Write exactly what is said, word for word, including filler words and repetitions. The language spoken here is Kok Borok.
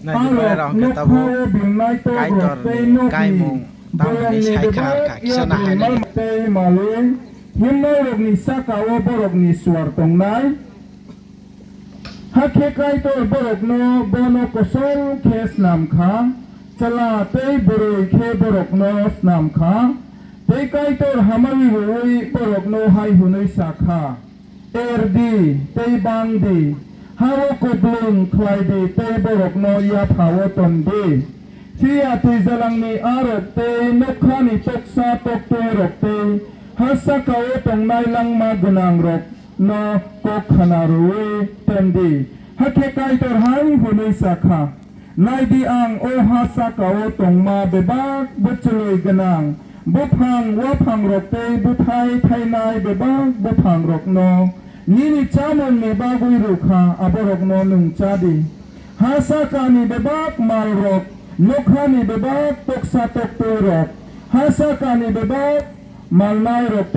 Naidi borok rok hwnkhe tabuk Kaitorni kaimung tamo hwnwi sai khna rwkha, kisa nahainai. Tei malwi himnairokni saka-o borokni suar tongnai. Hakhe Kaitor borokno bono kosol khe snam kha, chwla tei bwrwi khe borokno snam kha. Tei Kaitor hamari rwui borokno hai hwnwi sa kha, "Er di tei bang di, ha-o kupulung khlai di tei borokno yapha-o ton di." Phiya twijalangni arok tei nokhani toksa toktwirok tei ha saka-o tongnai langma gwnangrokno kok khna rwui ton di. Hakhe Kaitor hai hwnwi sa kha, "Nai di, ang o ha saka-o tongma bebak bwchlwi gwnang buphang-uaphangrok tei bwthai thainai bebak buphangrokno nini chamungni bagwi rw kha, aborokno nwng cha di. Ha sakani bebak malrok, nokhani bebak toksa toktwirok, ha sakani bebak malnairok,